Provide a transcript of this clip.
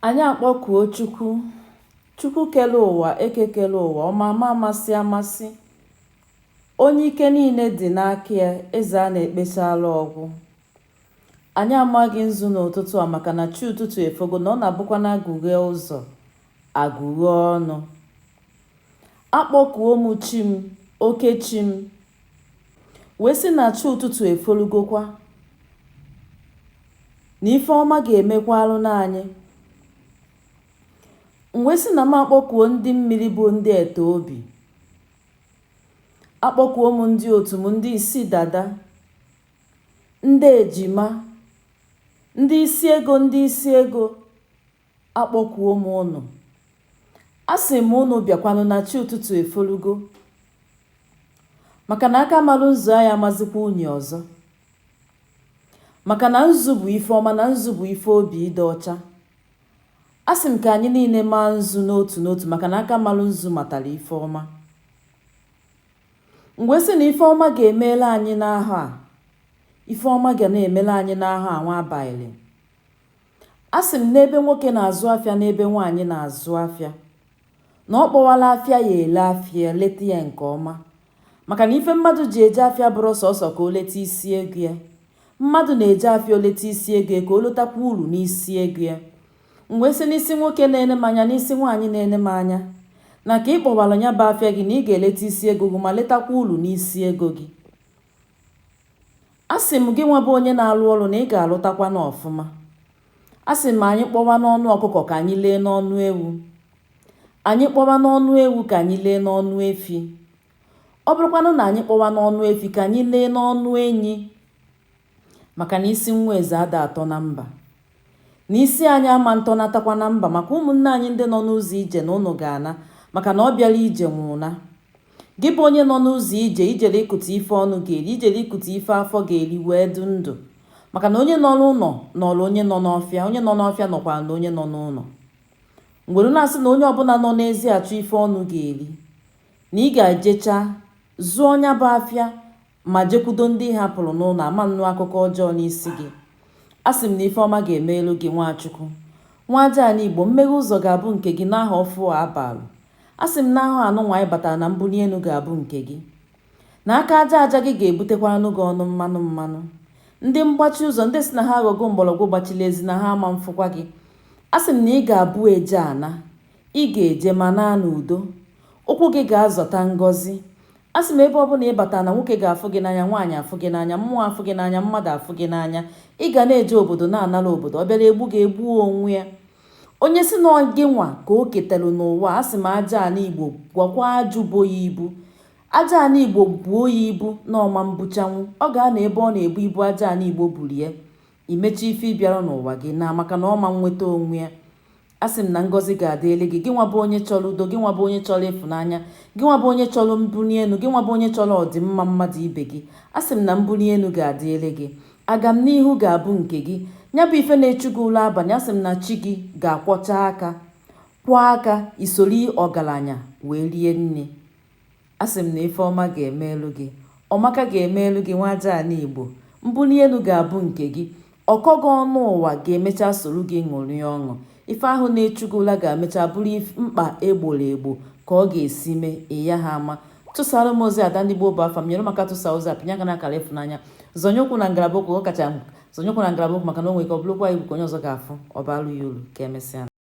Anyị akpọkuo Chukwu, Chukwu kere ụwa, Eke kere ụwa, ọma ama amasị amasị, onye ike niile dị n'aka ya, eze a na-ekpechala ọgwụ. Anyị amaghị nzu n'ụtụtụ a maka na chi ụtụtụ efogo na ọ na-abụkwa na agụghee ụzọ, agụghee ọnụ. Akpọkuo m chi m, oke chi m, wee sị na chi ụtụtụ efolugokwa, na ife ọma ga-emekwalụ n'anyị. M wee sị na m akpọkuo ndị mmiri bụ ndị ete obi. Akpọkuo m ndị otu m, ndị isi dada, ndị ejima, ndị isi ego, ndị isi ego, akpọkuo m ụnụ. Asị m ụnụ bịakwanụ na chi ụtụtụ efolugo. Maka na aka malụ nzu anyị amazikwa unyi ọzọ. Maka na nzu bụ ife ọma, na nzu bụ ife obi ịdị ọcha. Asị m ka anyị niile maa nzu n'otu n'otu maka na aka malụ nzu matara ife ọma. M wee sị na ife ọma ga-emela anyị n'ahọ a. Ife ọma ga na-emela anyị n'ahọ a nwa abalị. Asị m n'ebe nwoke na-azụ afịa, n'ebe nwaanyị na-azụ afịa, na ọ kpọwala afịa ya ele afịa ya, leta ya nke ọma. Maka na ife mmadụ ji eje afịa bụrụ sọsọ ka o leta isi ego ya. Mmadụ na-eje afịa o leta isi ego ya ka o lotakwa uru n'isi ego ya. M wee sị n'isi nwoke na-ene m anya, n'isi nwaanyị na-ene m anya, na ka ị kpọwara ya bụ afịa gị na ị ga-eleta isi ego gị ma letakwa uru n'isi ego gị. Asị m gị nwa bụ onye na-alụ ọrụ na ị ga-alụtakwanụ ọfụma. Asị m anyị kpọwa n'ọnụ ọkụkọ ka anyị lee n'ọnụ ewu. Anyị kpọwa n'ọnụ ewu ka anyị lee n'ọnụ efi. Ọ bụrụkwanụ na anyị kpọwa n'ọnụ efi ka anyị lee n'ọnụ enyi. Maka na isi nwa eze ada atọ na mba. Na isi anyị ama ntọnatakwa na mba maka ụmụnne anyị ndị nọ n'ụzọ ije na ụnụ ga-ana maka na ọ bịara ije nwụna. Gị bụ onye nọ n'ụzọ ije, ijere ịkụta ife ọnụ ga-eri, ijere ịkụta ife afọ ga-eri wee dụ ndụ. Maka na onye nọ n'ụlọ nọrọ onye nọ n'ọfịa, onye nọ n'ọfịa nọkwara na onye nọ n'ụlọ. M were na-asị na onye ọbụla nọ n'ezi achọ ife ọnụ ga-eri, na ị ga-ejecha zụọ nya bụ afịa ma jekwudo ndị ị hapụrụ n'ụlọ ama nnụ akụkọ ọjọọ n'isi gị. Asị m na ife ọma ga-emelu gị Nwachukwu. Nwa aja ala Igbo, mmeghe ụzọ ga-abụ nke gị n'aha ọfụ a abalụ. Asị m n'ahọ anụnwa anyị batara na mbuli elu ga-abụ nke gị. Na aka aja aja gị ga-ebutekwaranụ gị ọnụ mmanụ mmanụ. Ndị mgbachi ụzọ, ndị sị na ha aghọgo mgbọrọgwụ gbachiri ezi na ha ama mfụkwa gị. Asị m na ị ga-abụ eje ana. Ị ga-eje ma naa n'udo. Ụkwụ gị ga-azọta ngọzi. Asị m ebe ọbụla ị batara na nwoke ga-afụ gị n'anya, nwaanyị afụ gị n'anya, mmụọ afụ gị n'anya, mmadụ afụ gị n'anya. Ị ga na-eje obodo na-anara obodo. Ọ bịara egbu gị egbuo onwe ya. Onye sị na ọ gị nwa ka o ketelu n'ụwa, asị m aja ala Igbo gwakwa ajụ bo ya ibu. Aja ala Igbo buo ya ibu na ọma mbuchanwu. Ọ ga-anọ ebe ọ na-ebu ibu aja ala Igbo buru ya. I mechaa ife ị bịara n'ụwa gị na maka na ọ ma nnweta onwe ya. Asị m na ngọzi ga-adịrị gị, gị nwa bụ onye chọrọ udo, gị nwa bụ onye chọrọ ịfụnanya, gị nwa bụ onye chọrọ mbuli elu, gị nwa bụ onye chọrọ ọdịmma mmadụ ibe gị. Asị m na mbuli elu ga-adịrị gị. Agamnihu ga-abụ nke gị. Ya bụ ife na-echu gị ụra abalị, asị m na chi gị ga-akwọcha aka, kwọọ aka, i soro ọgaranya wee rie nri. Asị m na ife ọma ga-emelu gị. Ọmaka ga-emelu gị nwa aja ala Igbo. Mbuli elu ga-abụ nke gị. Ọkọ gị ọnụ ụwa ga-emecha soro gị ṅụrịa ọṅụ. Ife ahụ na-echu gị ụra ga-emecha bụrụ mkpa egboro egbo ka ọ ga-esi mee ị ya ha ama. Tụsara m ozi Ada ndị gboo bụ afa m nyere m aka tụsa ozi a pịnye aka n'akara ịfụnanya zọnye ụkwụ na ngalaba okwu ọ kacha zọnye ụkwụ na ngalaba okwu maka na o nwere ike ọ bụrụkwa ibu ka onye ọzọ ga-afụ ọ baalụ ya uru ka emesịa.